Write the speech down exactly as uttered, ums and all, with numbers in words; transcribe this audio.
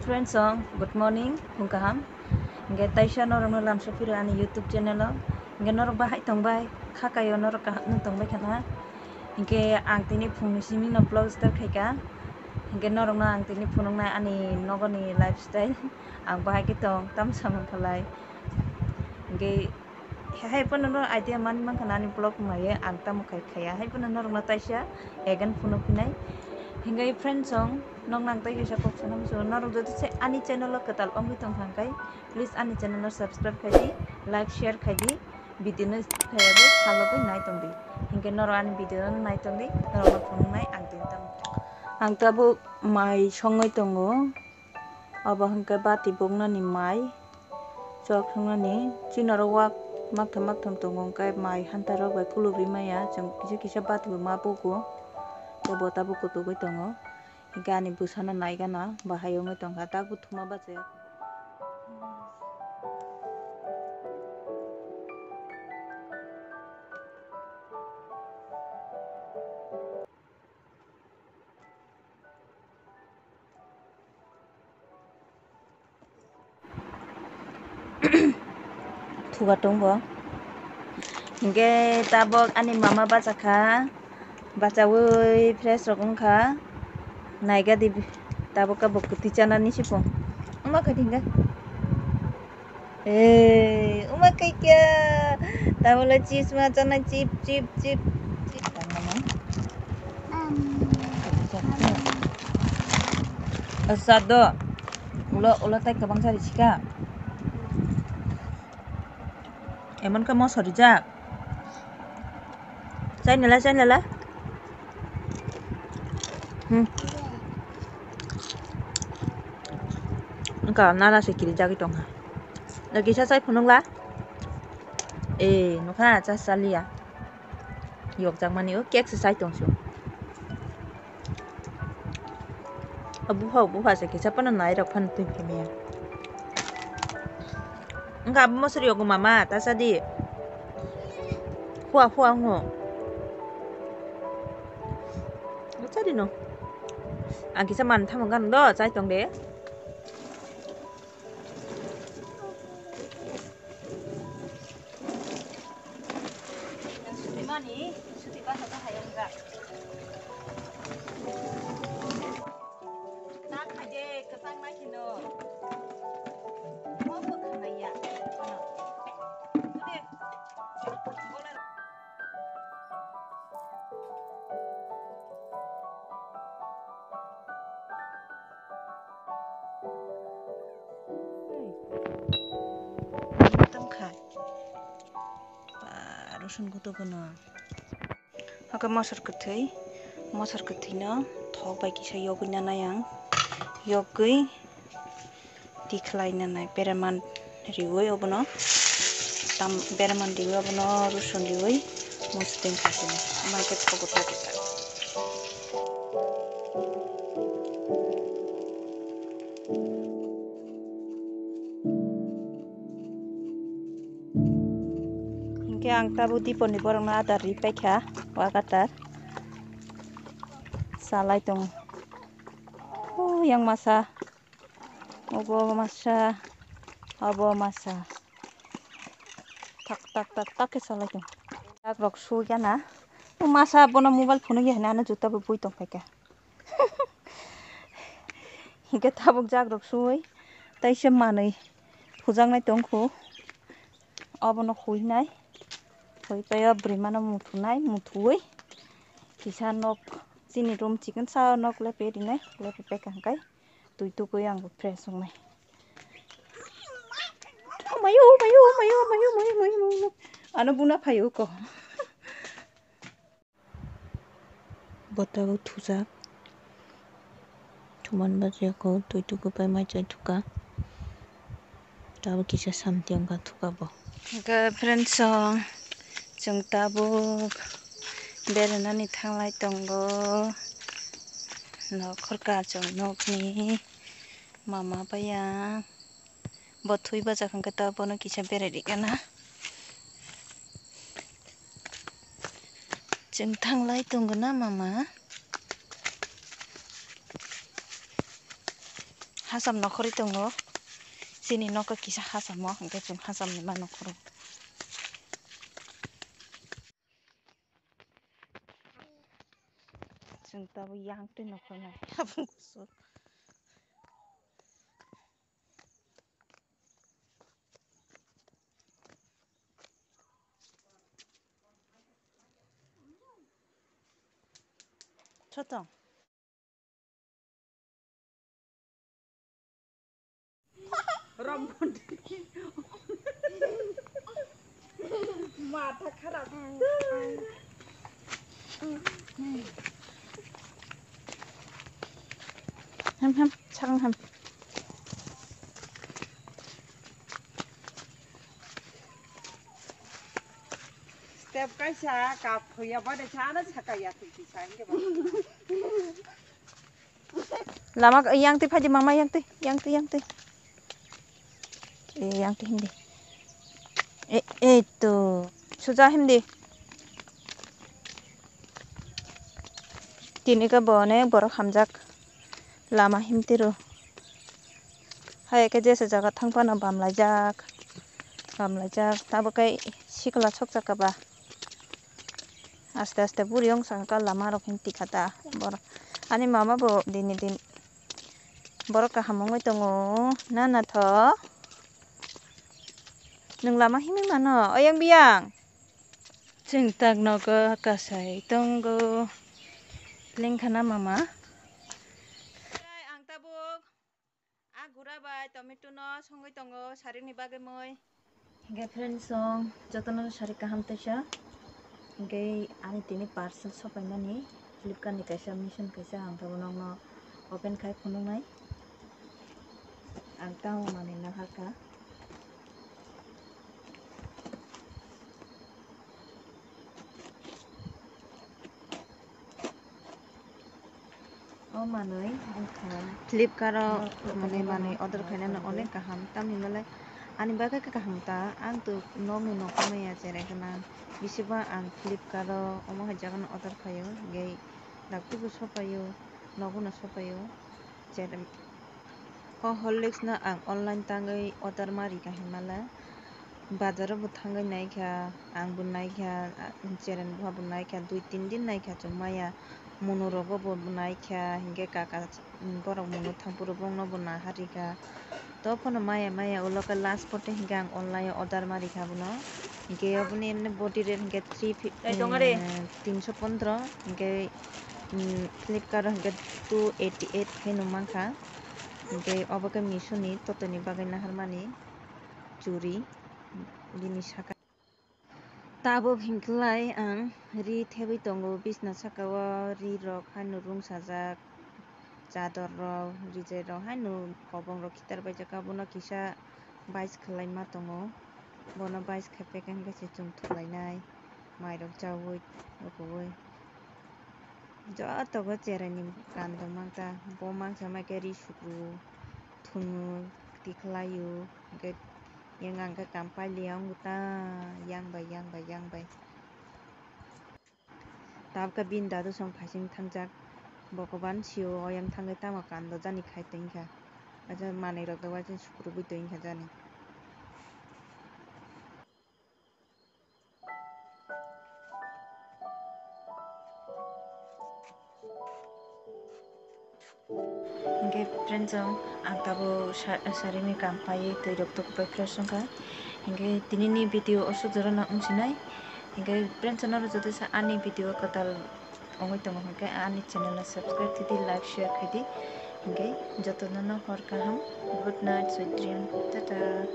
Friends song, good morning, phung kaham. Hingke taisa norokno lamsa phiro ani YouTube channel o. Hingke norok bahai tongbai, kha kaio norok kaham no tongbai khana. Hingke ang tini phungni simi no vlog start khaika. Hingke norokno ang tini phunuknai ani nogoni lifestyle. Ang bahai khe tong, tam samung khalai. Hingke Hai phano no idea man mankha ani vlog maya ang tamo khai khaya. Hai phano norokno taisa again phunuk phinai. Hingke friends song, nok nang tai kaisa kok sanam so, norok jodi se ani channel o kwtal ongwi tong kha hingke, please ani channel o subscribe khai di, like, share khai di, video no khaya bo follow bai nai tong di. Hingke norok ani video no nai tong di, norok no phunuk nai ang tini tamo. Ang tabuk mai songwi tongo. Obo hwnkhe bati buknani mai chok thwngnani. Chini oro wak maktham maktham tongo, hwnkhe mai hantarok bai kulubwi maya. Chwng kisa kisa bati bo ma bugo, tei bota bo kutugwi tongo. Hwnkhe ani bwsano naigana bahai wngwi tongkha, tabuk thuma bachaya. Thuga tong bo. Hingke tabok ani mama bachakha, bachawi fresh rok wngkha. Naigadi tabok khe bo kwtwi chanani sipung. Wngma khe thingkhe. Ei, uma kaikya. Tabole chips ma chana chip, chip, chip, chip. Sado. Ulo, ulo tai kabang sari sika. Emon ka moso rijak. Chai nala, chai nala. Hmm. Engka nana se kiri jagwi tongkha. Da kisa chai phunukla. Eh, nukha cha chaliya. Yokjakmani o cake se chai tongsu. O bupha, o bupha se kisa phano nairok phano twi phimaya. Engka abo mosori yogo mama, ta chadi. Khua, khua ongo. Chadi no. Ang kisa man thamang gano do, chai tong de. Sutimani, suti basa ta hayang ga. Na khaje, kasang na kino. Mo ko khanai ya. Suti. Bola. Tongkha. Ba, rosun kutu kono. Hake mosor kwthwi, mosor kwthwino thok bai kisa yogwi nanai ang. Yogwi tikhlai nanai, bereman riwi obono. Tam, bereman riwi obono rosun riwi mosor tengkha sini. Amai khe thogo ta kisa. Hingke ang tabuk diponi borokno adar ri paikha, wak adar. Salai tongo. O yang masa, obo masa, obo masa. Tak, tak, tak, tak khe salai tongo. Jagrok sugana. O masa bono mobile phone ya hwnwi ano juta bo bui tong phaikha. Hingke tabuk jagrok sui, taisa manwi hujaknai tongkhu, obono huinai, huipai o bwrwimano muthunai, muthuwi kisa nok chini room chikonsa o nok lepe rinai, lepe pekha hingkai twi tukui ang bo fresh wngnai. Mayo, mayo, mayo, mayo, mayo, mayo, mayo. Ano buna phaio ko. Bo tabuk thujak. Thuman bajiyako twi tuku pai mai chai thuka. Tabuk kisa samti wngkha thuka bo. Hwnkhe friends song, chwng tabuk beranani thanglai tongo. Nokhorka chwng nokni mama bai ang. Bo thwi bajak hwnkhe ta bono kisa berai rikana. Chwng thanglai tongo na mama? Hacham nokhorwi tongo. Chini nokha kisa hachamo, hwnkhe chwng hacham ni ma nokhoro. Chwng tabuk yang twi nokhornai. Aboni kusu. Chotong. Matha kharap. Hem, hem, sakang hem. Step kaisa kap hoya bade sana saka ya twi twi sa hinke ba. Lama yang twi phaidi mama, yang twi, yang twi, yang twi. Eh, yang twi hindi. Eh, eh, to. Suja hindi. Tini khe bo onek borok hamjak. Lama himtiro. Hai khe jesa jaga thang phano bamlaijak. Bamlaijak. Tabuk khe sikla sokjak kha ba. Aste aste buri wng sakha lama rok hin tikha ta borok. Ani mama bo dini din borok kaham wngwi tongo. Nana tho. Nwng lama himwi mano. Oyang biyang. Chwng tak nogo kasai tongo. Lengkha na mama? Ang tabuk a gura bai tomato no songwi tongo sarini bagwi mui. Hingke friends song jotono sari kaham teisa. Hingke ani tini parcel sopaimani Flipkart ni kaisa mission kaisa ang tabuk nokno open khai phunuknai. Ang tamo manwi naharkha. O manwi wngkha Flipkart o manwi manwi order khainani onek kaham, tamni hwnba le ani bagwi khe kaham ta, ang to nokni nokha maya cherai gwnang, bisiba ang Flipkart o omo hai jaga no order khaio, hingke dakti bo sopaio, nogo no sopaio. Cherem. O Horlicks no ang online tangwi order ma rikha hinmale. Bazar o bo thangwi naikha, ang bo naikha, a, cherem buha bo naikha, dui tin din naikha chwng maya. Munu rogo bo naikha, hinkhe kaka, borok munu thang phuru bongno bo naharikha. To phano maya maya ulo khe last photo hinkhe ang online o order ma rikha bono. Hinkhe oboni emne body rate hinkhe three fifty, tinsho pondro, hinkhe, mm, Flipkart o hinkhe two eighty eight khe nung mankha. Hinkhe obo khe Meesho ni totoni bagwi naharmani churi bini saka. Tabuk hinkhlai ang ri thebwi tongo bisna saka o, ri rok haino rungsajak, chador rok, rijai rok haino kobong rok khitar baijak, abono kisa bais khwlai ma tongo, bono bais khai pekeng khe se chwng thuklainai, mai rok chaui, ukuui. Joto bo cherai ni kando mangta, bo mangsa mai khe ri sukru, thungo, tikhlaio, hingkhe yang ang khe kam pailiya wngkha ta, yang bai, yang bai, yang bai. Tabukhe bini dadu song phaising thangjak, Bhogoban sio oyang thangwi tamo kando jani khai tongkha, acha manwi rok do waising sukrubui tongkha jani. Hingke friends, ang, ang tabuk sa-, sarini kam paiwi twi rok tukupai fresh wngkha. Hingke tinini video o sujoro no wngsinai. Hingke friends, noro joto sa ani video kwtal wngwi tongo hingke ani channel no subscribe khaidi, like, share khaidi. Hingke jotono no hor kaham, good night, sweet dream, tata.